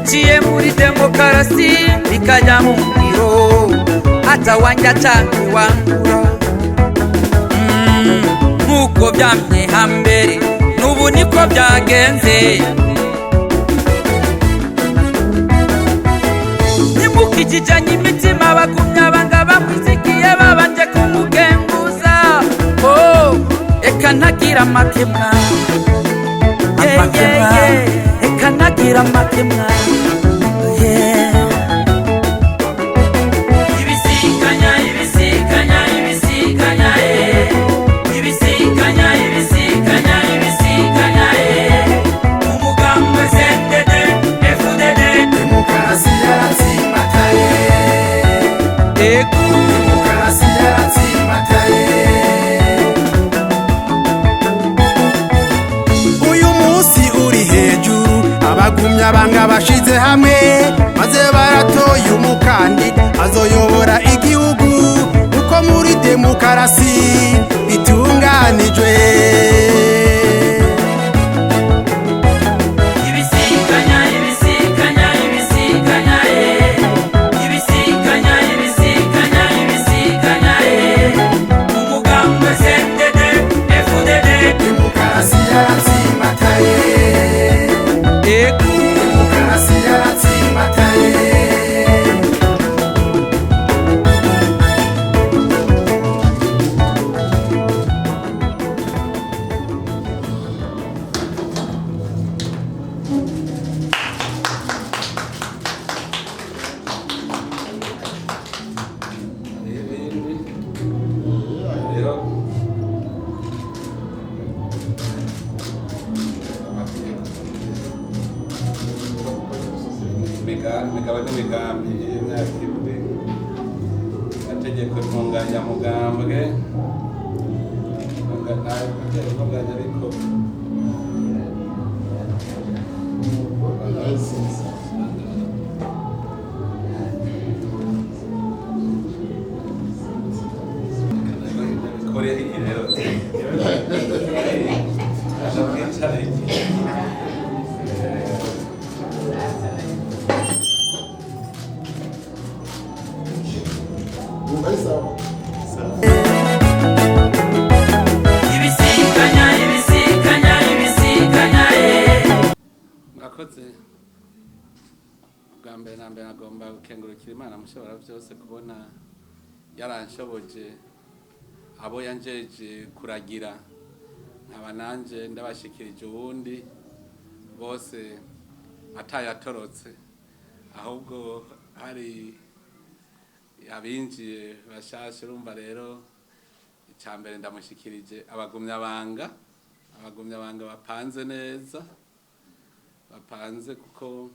Biciye muri demokarasi bikajya mu ngiro, atawanja canke wangura. Nk'uko byamye hambere, n'ubu niko byagenze. Ntimukijijanye imitima, bagumya banga bamwizigiye babanje kumugenguza. Oh, eka ntagira amakemwa. Yeah, yeah, yeah. Eka ntagira amakemwa. Yeah. Ibisikanya, ibisikanya, ibisikanya, eh. Ibisikanya, ibisikanya, ibisikanya, eh. Umugambwe CNDD FDD. Demokarasi yaratsimbataye. Ego. Demokarasi yaratsimbataye. Uyu munsi uri hejuru, abagumya banga bashize hamwe maze baratoye umukandida azoyobora igihugu uko muri demokarasi itunganijwe. Ibisikanya, ibisikanya, ibisikanya, eh. Ibisikanya, ibisikanya, ibisikanya, eh. Umugambwe CNDD FDD. Demokarasi yaratsimbataye. Ego. Demokarasi yaratsimbataye. Ibindi rero imigabo n'imigambi y'imyaka 7, amategeko ntunganyamugambwe ntunganya ariko. Korea iki rero aje kwicara iki. Ibisikanya, ibisikanya, ibisikanya, eh. Murakoze. Bwa mbere na mbere nagomba gukengurukira Imana mushobora byose kubona yaranshoboje abo yanjeje kuragira, nkaba nanje ndabashikirije uwundi bose atayatorotse, ahubwo hari abinjiye bashasha. Urumva rero, icya mbere ndamushikirije abagumyabanga, abagumyabanga bapanze neza, bapanze kuko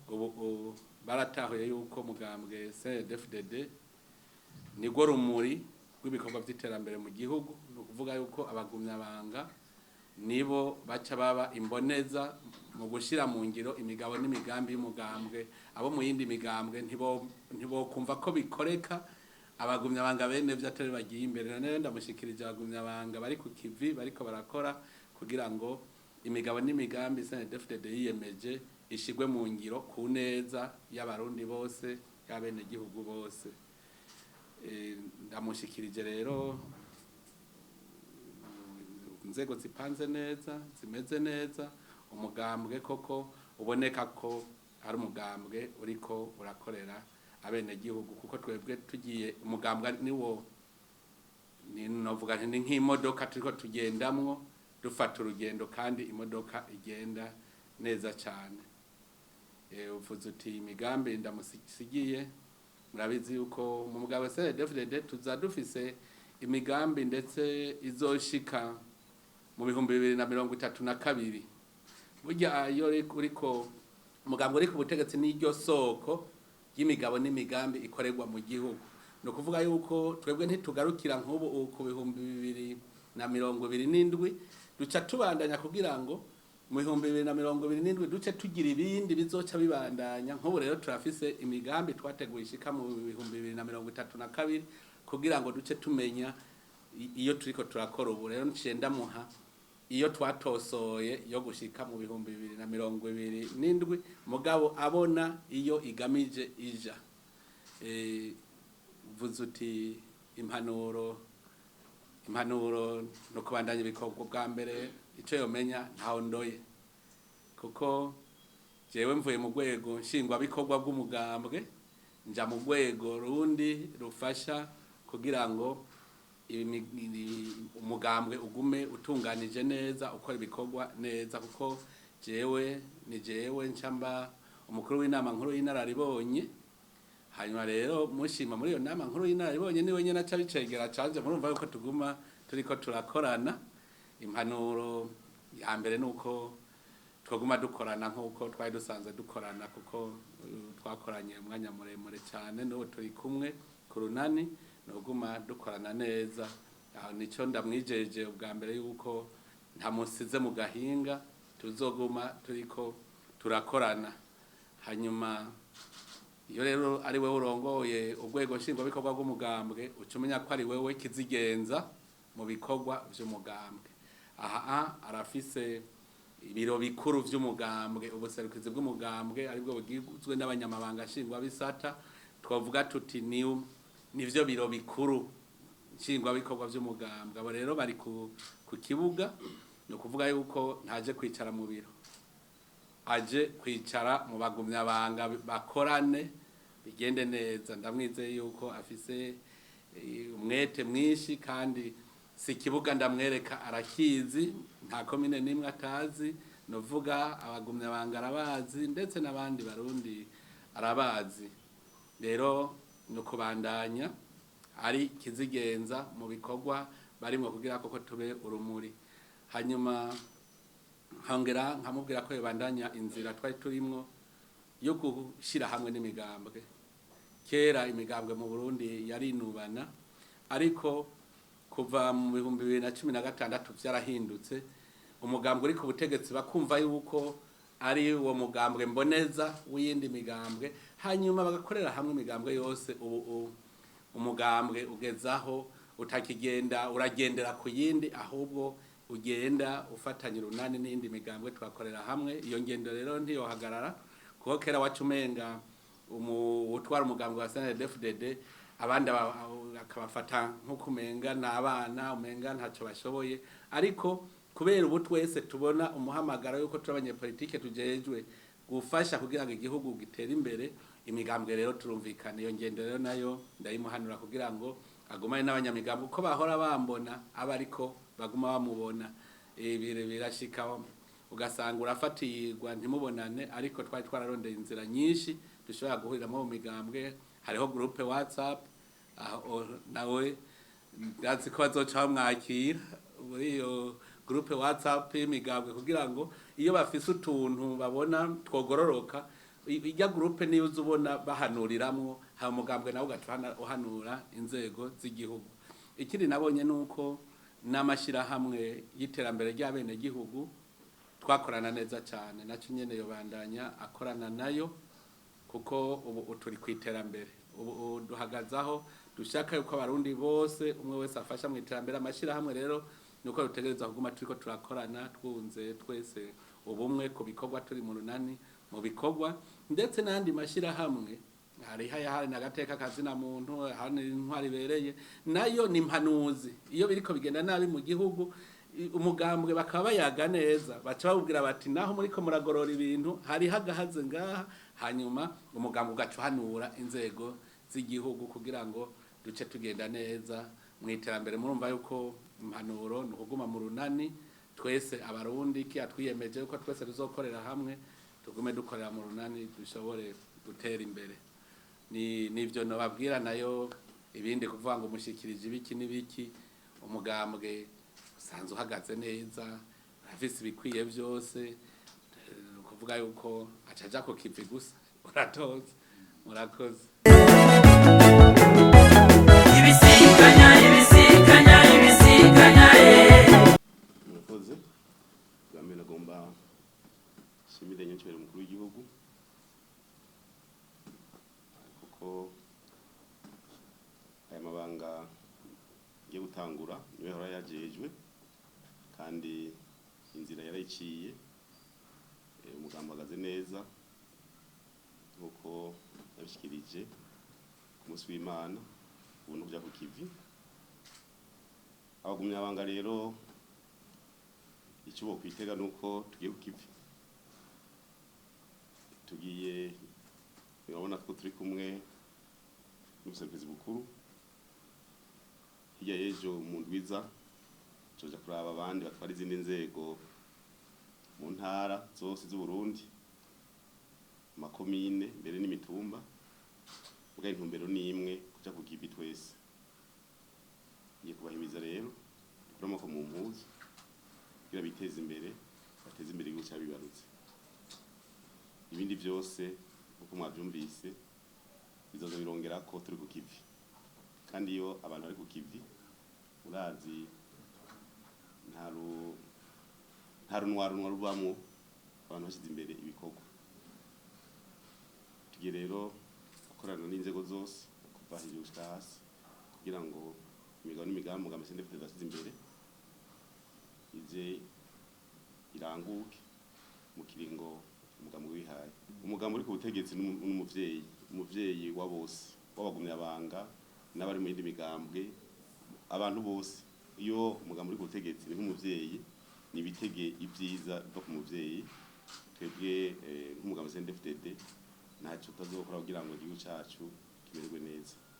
ubu baratahuye yuko mugambwe CNDD-FDD nirwo rumuri rw'ibikorwa by'iterambere mu gihugu. Ni ukuvuga yuko abagumyabanga nibo baca baba imboneza mu gushyira mu ngiro imigabo n'imigambi y'umugambwe. Abo mu yindi migambwe ntibokumva ko bikoreka abagumyabanga bene byo atari bagiye imbere. None ndamushikirije abagumyabanga bari ku kivi, bariko barakora kugira ngo imigabo n'imigambi CNDD-FDD yiyemeje ishigwe mu ngiro ku neza y'abarundi bose, y'abenegihugu bose. Ndamushikirije rero inzego zipanze neza, zimeze neza, umugambwe koko uboneka ko ari umugambwe uriko urakorera abenegihugu, kuko twebwe tugiye umugambwe niwo ni novuga nti ni nk'imodoka turiko tugendamwo, dufata urugendo kandi imodoka igenda neza cyane. Uvuze uti imigambi ndamusigiye. Murabizi yuko mu mugabo CNDD-FDD tuza dufise imigambi ndetse izoshika mu 2032. Burya iyo uriko umugambi uri ku butegetsi n'iryo soko ry'imigabo n'imigambi ikorerwa mu gihugu. Ni ukuvuga yuko twebwe ntitugarukira nk'ubu ku 2027, duca tubandanya kugira ngo mu 2027 duce tugira ibindi bizoca bibandanya. Nk'ubu rero turafise imigambi twateguye ishika mu 2032, kugira ngo duce tumenya iyo turiko turakora. Ubu rero nciye ndamuha Iyo twatosoye yo gushika mu 2027, mugabo abona iyo igamije ija. Uvuze uti impanuro no kubandanya ibikorwa. Bwa mbere ico yomenya, ntaho ndoye, kuko jewe mvuye mu rwego nshingwabikorwa bw'umugambwe, nja mu rwego rundi rufasha kugira ngo umugambwe ugume utunganije neza, ukora ibikorwa neza, kuko jewe ni jewe ncamba umukuru w'inama nkuru y'inararibonye. Hanyuma rero mushima muri iyo nama nkuru y'inararibonye, niwe nyene aca bicegera canje. Murumva yuko tuguma turiko turakorana. Impanuro ya mbere nuko twaguma dukorana nk'uko twari dusanzwe dukorana, kuko twakoranye umwanya muremure cyane, n'ubu turi kumwe ku runani, nuguma dukorana neza. Aho nico ndamwijeje ubwa mbere, yuko ntamusize mu gahinga, tuzoguma turiko turakorana. Hanyuma iyo rero ari wewe urongoye urwego nshingwabikorwa rw'umugambwe, uca umenya ko ari wewe kizigenza mu bikorwa vy'umugambwe. Aha arafise ibiro bikuru vy'umugambwe, ubuserukizi bw'umugambwe, aribwo bugizwe n'abanyamabanga nshingwabisata. Twavuga tuti ni nivyo biro bikuru nshingwabikorwa vy'umugambwe. Abo rero bari ku kibuga. Ni ukuvuga yuko ntaje kwicara mu biro, aje kwicara mu bagumyabanga, bakorane bigende neza. Ndamwizeye yuko afise umwete mwinshi, kandi si ikibuga ndamwereka, arakizi, nta komine n'imwe atazi. Novuga abagumyabanga arabazi, ndetse n'abandi Barundi arabazi. Rero ni ukubandanya ari kizigenza mu bikorwa barimwo kugira koko tube urumuri. Hanyuma nkongera nkamubwira ko yobandanya inzira twari turimwo yo gushyira hamwe n'imigambwe. Kera imigambwe mu Burundi yarinubana, ariko kuva mu 2016 vyarahindutse. Umugambwe uri ku butegetsi bakumva yuko ari uwo mugambwe mboneza w'iyindi migambwe, hanyuma bagakorera hamwe imigambwe yose. Ubu umugambwe ugezaho utakigenda uragendera ku yindi, ahubwo ugenda ufatanya urunani n'iyindi migambwe, tugakorera hamwe. Iyo ngendo rero ntiyohagarara, kuko kera wacu umenga utwara umugambwe wa CNDD-FDD, abandi akabafata nk'uko umenga ni abana, umenga ntacyo bashoboye. Ariko kubera ubu twese tubona umuhamagaro yuko turi abanyepolitike tujejwe gufasha kugira ngo igihugu gitere imbere, imigambwe rero turumvikana. Iyo ngendo rero nayo ndayimuhanura kugira ngo agumane n'abanyamigambwe uko bahora bambona, aba ariko baguma bamubona. Ibi birashika ugasanga urafatirwa ntimubonane, ariko twari twararondeye inzira nyinshi dushobora guhuriramo mu migambwe. Hariho groupe WhatsApp, aho nawe ndazi ko bazoca bamwakira muri iyo groupe WhatsApp y'imigambwe, kugira ngo iyo bafise utuntu babona twogororoka, ijya groupe niyo uza ubona bahanuriramwo, haba umugambwe nawe ugaca uhanura inzego z'igihugu. Ikindi nabonye nuko n'amashyirahamwe y'iterambere ry'abenegihugu twakorana neza cyane, nacyo nyene yobandanya akorana nayo, kuko ubu turi ku iterambere. Ubu duhagaze aho dushaka yuko Abarundi bose, umwe wese afasha mu iterambere. Amashyirahamwe rero nuko dutegereza kuguma turiko turakorana, twunze twese ubumwe ku bikorwa, turi mu runani mu bikorwa, ndetse n'andi mashyirahamwe hariho ayahari n'agateka kazina muntu, hari intwari ibereye, nayo ni impanuzi. Iyo biriko bigenda nabi mu gihugu, umugambwe bakaba bayaga neza, baca babubwira bati naho muriko muragorora ibintu, hariho agahaze ngaha. Hanyuma umugambwe ugaca uhanura inzego z'igihugu kugira ngo duce tugenda neza mu iterambere. Murumva yuko impanuro ni ukuguma mu runani twese Abarundi, kiya twiyemeje yuko twese tuzokorera hamwe, tugume dukorera mu runani, dushobore gutera imbere. Ni nivyo nobabwira. Nayo ibindi kuvuga ngo umushikirije ibiki n'ibiki, umugambwe usanzwe uhagaze neza, urafise ibikwiye vyose. Kuvuga yuko acaja ku kivi gusa, uratoza. Murakoze. Ibisikanya, ibisikanya, ibisikanya. Murakoze. Bwa mbere nagomba nshimire nyacyubahiro umukuru w'igihugu, kuko aya mabanga ngiye gutangura niwe yahora yajejwe, kandi Ndayiciye. Umugambi uhagaze neza nkuko nabishikirije ku munsi w'Imana, ubu no kuja ku kivi. Abagumyabanga rero icyo bokwitega nuko tugiye ku kivi, tugiye, urabona ko turi kumwe n'ubuserukizi bukuru. Hirya y'ejo mu ndwiza tuja kuraba abandi batwara izindi nzego mu ntara zose z'Uburundi, makomine mbere n'imitumba. Muga intumbero ni imwe, kuja ku kivi twese. Ngiye kubahimiza rero dukure amaboko mu mpuzu kugira biteze imbere, bateze imbere igihugu cabibarutse. Ibindi vyose uko mwavyumvise bizoza birongera ko turi ku kivi. Kandi iyo abantu bari ku kivi, urazi, nta runwa rubamwo, abantu bashyize imbere ibikorwa. Tugiye rero gukorana n'inzego zose kuva hejuru gushika hasi kugira ngo imigabo n'imigambi umugambi CNDD-FDD washyize imbere ize iranguke mu kiringo umugambi wihaye. Umugambi uri ku butegetsi n'umuvyeyi, umuvyeyi wa bose, w'abagumyabanga n'abari mu yindi migambwe, abantu bose. Iyo umugambi uri ku butegetsi ni nk'umuvyeyi, ni ibitege ibyiza biva ku muvyeyi. Twebwe nk'umugambi CNDD-FDD ntacyo tutazokora kugira ngo igihugu cacu kimererwe neza.